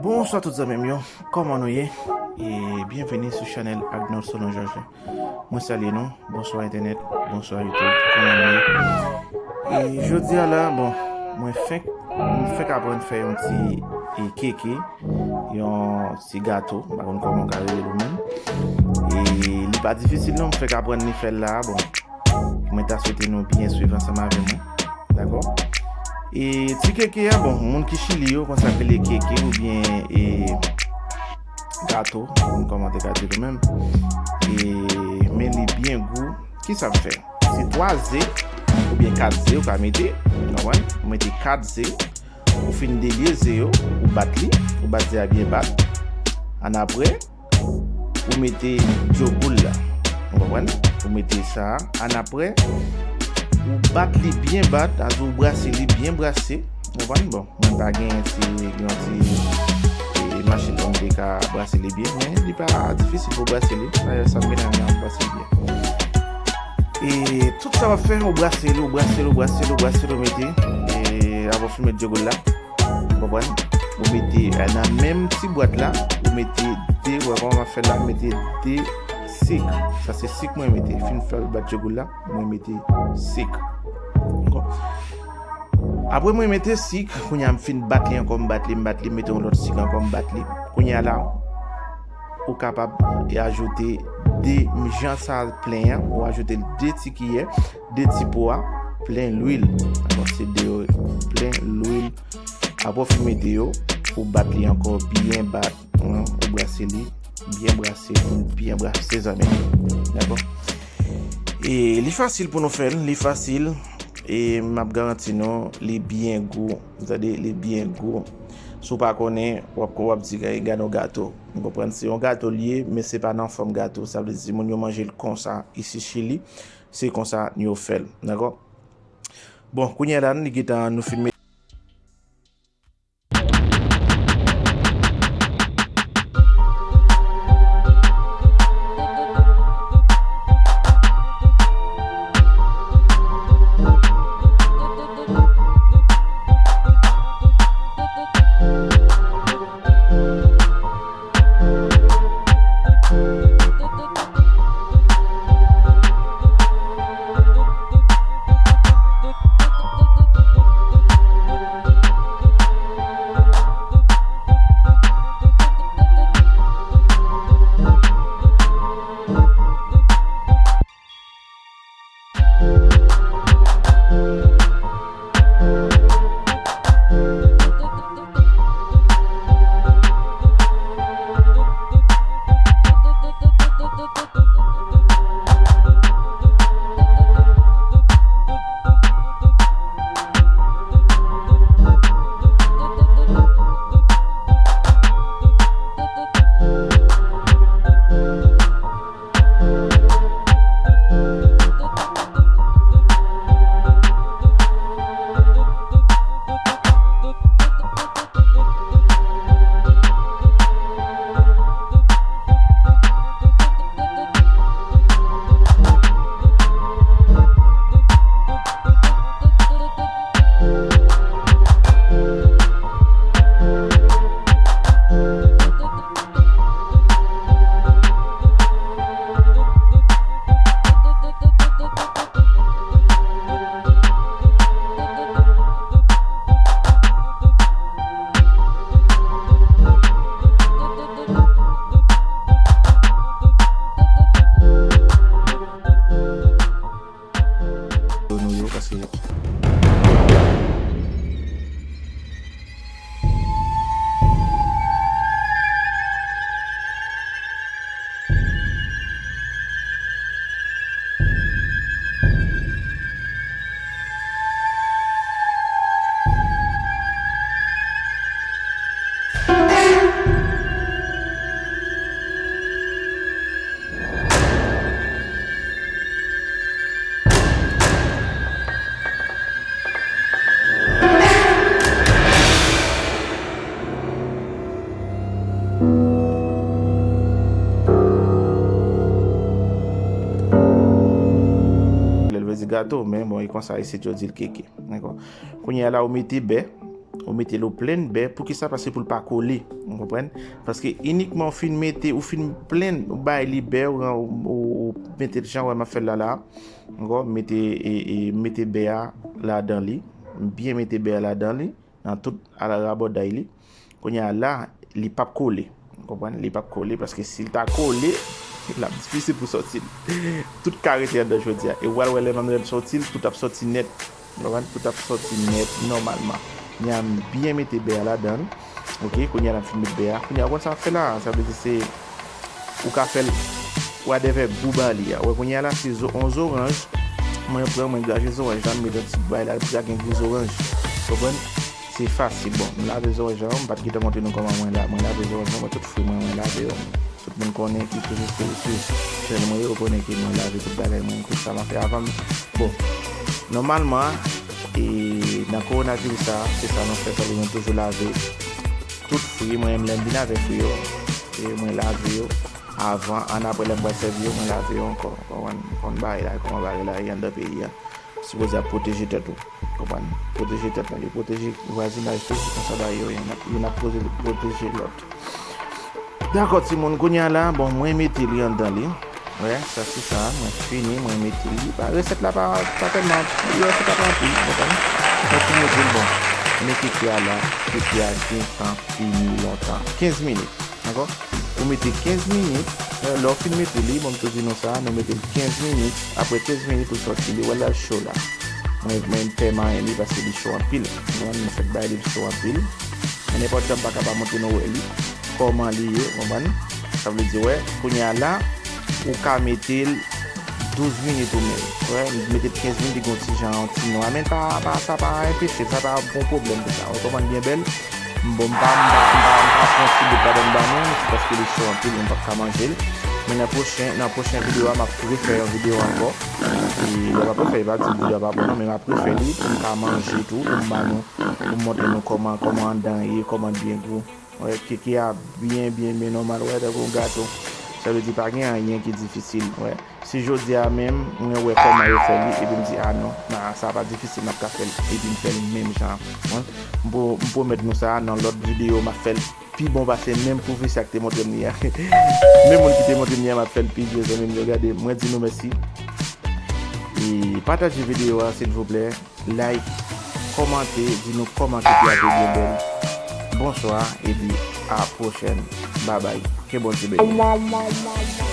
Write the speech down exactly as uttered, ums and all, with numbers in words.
Bonswa tout zanmi m yo, kòman nou ye? E byenveni sou chanèl Agnos Solon Georges la. Mwen salye nou, bonswa entènèt, bonswa YouTube, kòman nou ye? E jodi a la, bon, mwen fenk, mwen fenk aprann fè yon ti e, keke, yon ti gato, m pa konn kòman w ka rele l ou menm. E li pa difisil non, m fenk aprann li fè l la, bon. Mwen ta swete nou byen swiv ansanm avè mwen. Dakò? E ti keke a, bon, moun ki Chili yo konn sa k rele keke oubyen e gato, moun kòmante gato li menm. E men li byen gou. Ki sa m fè? Se twa ze oubyen kat ze ou ka mete, ou konprann? Ou mete kat ze, ou fin delye ze yo, ou bat li, ou bat ze a byen bat. Annapre, ou mete djo boul la. Ou konprann? Ou mete sa a. Annapre, ou bat li byen bat, sa vle di ou brase li byen brase. Ou konprann? Bon, mwen pa gen ti, yon ti e, machin pou m te ka brase li byen, men li pa difisil pou brase li. Dayè, sa m gen nan men an, m brase li byen. E tout sa w ap fè, ou brase li, ou brase li, ou brase li, ou brase li, ou mete, e, apre w fin met djo boul la. Ou konprann? Ou mete, e, nan menm ti bwat la, ou mete de, ou wè kòman m ap fè la, mete de sik. Sa se sik mwen mete. Fin fè l bat djo boul la, mwen mete sik. Dakò? Apre mwen mete sik, kounye a m fin bat li ankò, m bat li, m bat li, m mete yon lòt sik ankò, m bat li. Kounye a la, ou kapab ajoute de, jan sa plen an, ou ajoute de ti kiyè, de ti po a, plen lwil. Dakò, se de yo, plen lwil. Apre w fin mete yo, ou bat li ankò byen bat, ou brase li, byen brase, byen brase zanmi m. Dakò? E li fasil pou nou fè l, li fasil. E m ap garanti nou, li byen gou. Ou tande, li byen gou. Si w pa konnen, w ap, w ap di, "Gade, gade yon gato." Ou konprann? Se yon gato l ye, men se pa nan fòm gato. Sa vle di, moun yo manje l konsa, isi Chili, se konsa yo fè l. Dakò? Bon, kounye a la, li gentan, nou fin mete nou yo, paske Lè l vle di gato, men bon, e konsa, isit yo di l keke. Dakò. Kounye a la, ou mete bè. Ou mete l, ou plenn bè. Poukisa? Paske pou l pa kole. Ou konprann? Paske inikman ou fin mete, ou fin plenn, ou bay li bè, ou, ou, ou mete l jan w wè m ap fè l la la. Ankò, mete, e, e, mete bè a ladan li. Byen mete bè a ladan li, nan tout al rabòday li. Kounye a la, li p ap kole. Ou konprann? Li p ap kole, paske si l ta kole, l ap difisil pou sòti l. Tout ka rete anndan jodi a. E w pral wè lè m ap sòti l, tout ap sòti nèt. Ou konprann? Tout ap sòti nèt, nòmalman. Kounye a m byen mete bè a ladan l. Ok, kounye a l ap fin met bè a. Kounye a, ou konn sa m ap fè la? Sa vle di se, ou ka fè l whatever gou ba li a. Ou wè, kounye a la, se zo-, yon zoranj. Mwen pran, mwen graje zoranj la, m mete yon ti bay la, pou l ka gen gou zoranj. Konprann? Se fasil. Bon, m lave zoranj lan, m pa t gentan montre nou kòman mwen la-, mwen lave zoranj lan, mwen tout fwi mwen, mwen lave yo. Tout moun konnen ki toujou swiv, swiv channel mwen yo, konnen ke mwen lave tout bagay mwen, tout sa m ap fè avan m. Bon, nòmalman, e, nan kowonaviris sa, se sa nou fè, sa vle di nou toujou lave tout fwi, mwen menm lè m vin avè fwi yo, e mwen lave yo avan, annapre lè m pral sèvi yo, mwen lave yo ankò. Konprann? Konn bagay la, kòman bagay la ye anndan peyi a. Sipoze ap pwoteje tèt ou. Konprann? Pwoteje tèt nou, e pwoteje vwazinaj tou, se konsa bagay yo ye. Youn ap, youn ap poze, pwoteje lòt. Dakò, timoun, kounye a la, bon, mwen mete li anndan li. Wè, sa se sa, mwen fini, mwen mete li. Pa, resèt la pa, pa tèlman, resèt la pa anpil, ou konprann? Mwen fin mete l, bon, men keke a la, keke a gentan fini lontan. Kenz minit. Dakò? Ou mete kenz minit, lè, lè w fin mete li, bon, m tou di nou sa, nou mete l kenz minit, apre kenz minit ou sòti li, ou wè l al cho la. Mwen, mwen m pè manyen li paske li cho anpil. Ou konprann? M fèk bay li cho anpil. Men nenpòt jan m pa ka pa montre nou wè li, kòman li ye, ou konprann? Sa vle di, wè, kounye a la, ou ka mete l douz minit ou menm. Wè, mete l kenz minit, li gon ti jan, yon ti nwa. Men pa, pa, sa pa anpeche, sa pa gon pwoblèm pou sa. Ou konprann byen bèl? Bon, m pa, m pa, m pa, m pa pran ti bout ladan m ba nou, se paske li cho anpil, m p ap ka manje l. Men nan pwochen, nan pwochen videyo a, m ap refè yon videyo ankò. E lè m ap refè, e pa di videyo a pa bon non, men m ap refè li pou m ka manje tou, pou m ba nou, pou m montre nou kòman, kòman anndan ye, kòman l byen gou. Wè, keke a byen, byen, byen nòmal. Wè, tankou yon gato. Sa vle di pa gen anyen ki difisil. Wè. Si jodi a menm, mwen wè kòman yo fè li, epi m di, "A non, nan, sa pa difisil, m ap ka fè l." Epi m fè l menm jan an. M pwo-, m pwomèt nou sa, nan lòt videyo, m ap fè l pi bon pase menm pwofesè a ki te montre m li a. Menm moun ki te montre m li a, m ap fè l pi byen, zanmi m yo. Gade, mwen di nou mèsi. E pataje videyo a, silvouplè. Like, kòmante, di nou kòman keke a te byen bèl. Bonswa, epi a pwochèn. Babay. Ke Bondye beni.